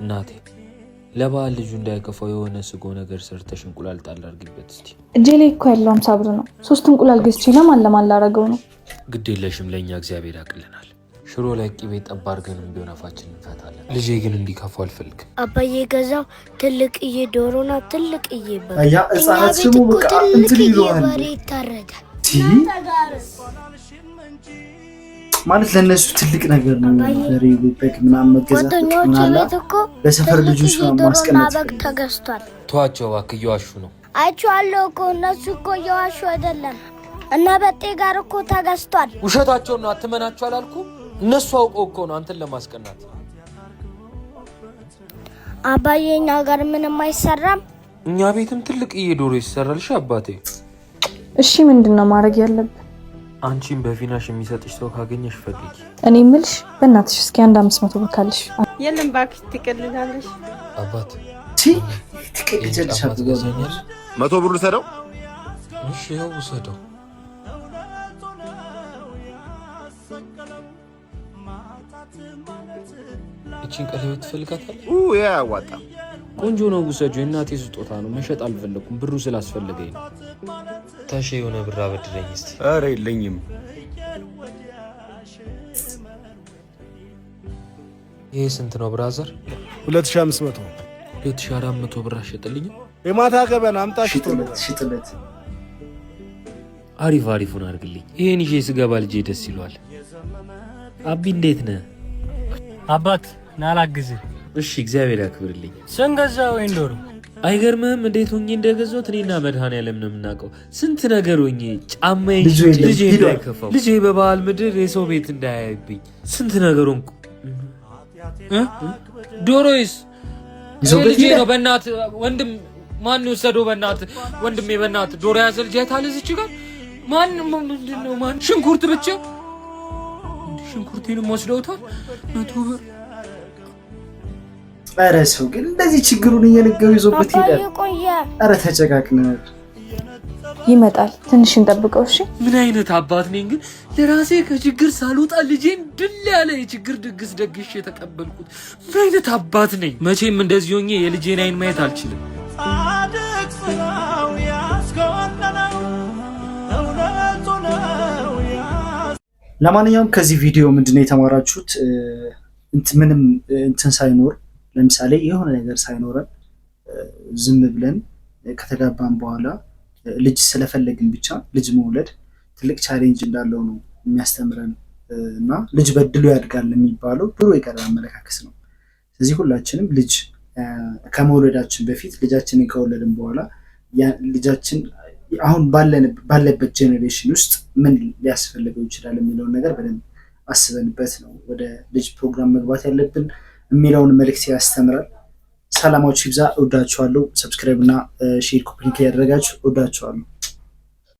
እናቴ፣ ለበዓል ልጁ እንዳይከፋው የሆነ ስጎ ነገር ሰርተሽ እንቁላል ጣል አድርጊበት እስቲ። እጄ ላይ እኮ ያለው 50 ብር ነው። ሶስት እንቁላል ገዝቼ ለማን ለማን ላረገው ነው? ግድ የለሽም፣ ለእኛ እግዚአብሔር ያቅልናል። ሽሮ ላይ ቅቤ ጠብ አድርገንም ቢሆን አፋችን እንፈታለን። ልጄ ግን እንዲከፋው አልፈልግም። አባዬ የገዛው ትልቅዬ ዶሮና ትልቅዬ በግ። ያ ህጻናት እኛ ስሙ ቤት እኮ በቃ እንትን ትልቅዬ ይለዋል። በሬ ይታረዳል። ማለት ለእነሱ ትልቅ ነገር ነው። በሬ፣ በግ ምናምን መገዛት በቃ ጓደኞቼ ምናላ ቤት እኮ ለሰፈር ልጆች ትልቅዬ ምናምን ዶሮና ማስቀመጥ በግ ተገዝቷል። ተዋቸው እባክህ፣ እየዋሹ ነው። አይቼዋለሁ እኮ፣ እነሱ እኮ እየዋሹ አይደለም። እና በጤ ጋር እኮ ተገዝቷል። ውሸታቸውን ነው። አትመናቸው አላልኩም? እነሱ አውቀው እኮ ነው አንተን ለማስቀናት። አባዬ፣ እኛ ጋር ምንም አይሰራም። እኛ ቤትም ትልቅዬ ዶሮ ይሰራል። እሺ አባቴ። እሺ፣ ምንድን ነው ማድረግ ያለብን? አንቺን በፊናሽ የሚሰጥሽ ሰው ካገኘሽ ፈልጊ። እኔ ምልሽ በእናትሽ እስኪ አንድ 500 ብር ካለሽ። የለም እባክሽ፣ ትቀልዳለሽ። አባት፣ ትቀልጃለሽ። ጫማ ትገዛኛለህ? 100 ብር ልውሰደው። እሺ፣ ይኸው ውሰደው። እቺን ቀለበት ትፈልጋታለህ? ይሄ አያዋጣም። ቆንጆ ነው፣ ውሰጂው። የእናቴ ስጦታ ነው። መሸጥ አልፈለኩም፣ ብሩ ስላስፈለገኝ ነው። ታሼ፣ የሆነ ብር አበድረኝ እስቲ። ኧረ የለኝም። ይሄ ስንት ነው brother? 2500። 2400 ብር አሸጥልኝም። የማታ ገበና አምጣ ሽጦ። ሽጥለት፣ ሽጥለት። አሪፍ አሪፉን አድርግልኝ። ይሄን ይዤ ስገባ ልጄ ደስ ይለዋል። አቢ፣ እንዴት ነህ? አባት፣ ና ላግዝህ። እሺ፣ እግዚአብሔር ያክብርልኝ። ስንት ገዛ ወይን ዶሮ? አይገርምህም እንዴት ሆኜ እንደገዛሁት? እኔና መድኃኔዓለም ነው የምናውቀው። ስንት ነገር ሆኜ ጫማዬን ልጁ ሽጬ የለም፣ ልጄ ሂዷል። እንዳይከፋው፣ ልጄ በበዓል ምድር የሰው ቤት እንዳያይብኝ ስንት ነገር ሆንኩ። እ? ዶሮዬስ? ይዞበት ልጄ ሄደ። ነው። በእናት ወንድም፣ ማን ወሰደው? በእናት ወንድሜ፣ በእናት ዶሮ ያዘ ልጅ አይተሃል? እዚች ጋር ማን ምንድን ነው ማን ሽንኩርት ብቻ፣ ሽንኩርቴንም ወስደውታል። 100 ብር። ኧረ ሰው ግን እንደዚህ ችግሩን እየነገሩ ይዞበት አባዬ ሄዳል። ቆየ። ኧረ ተጨቃቅነን። ይመጣል። ትንሽ እንጠብቀው። እሺ። ምን አይነት አባት ነኝ ግን? ለራሴ ከችግር ሳልወጣ ልጄን ድል ያለ የችግር ድግስ ደግሼ የተቀበልኩት። ምን አይነት አባት ነኝ? መቼም እንደዚህ ሆኜ የልጄን አይን ማየት አልችልም። ጻድቅ ስራው ያስኮነነው እውነቱ ነው። ለማንኛውም ከዚህ ቪዲዮ ምንድነው የተማራችሁት? ምንም እንትን ሳይኖር፣ ለምሳሌ የሆነ ነገር ሳይኖረን ዝም ብለን ከተጋባን በኋላ ልጅ ስለፈለግን ብቻ ልጅ መውለድ ትልቅ challenge እንዳለው ነው የሚያስተምረን እና ልጅ በድሎ ያድጋል የሚባለው ድሮ የቀረ አመለካከት ነው። ስለዚህ ሁላችንም ልጅ ከመውለዳችን በፊት፣ ልጃችንን ከወለድን በኋላ ልጃችን አሁን ባለበት generation ውስጥ ምን ሊያስፈልገው ይችላል የሚለውን ነገር በደንብ አስበንበት ነው ወደ ልጅ ፕሮግራም መግባት ያለብን የሚለውን መልእክት ያስተምራል። ሰላማችሁ ይብዛ። እወዳችኋለሁ። Subscribe እና share፣ copy link ያደረጋችሁ እወዳችኋለሁ።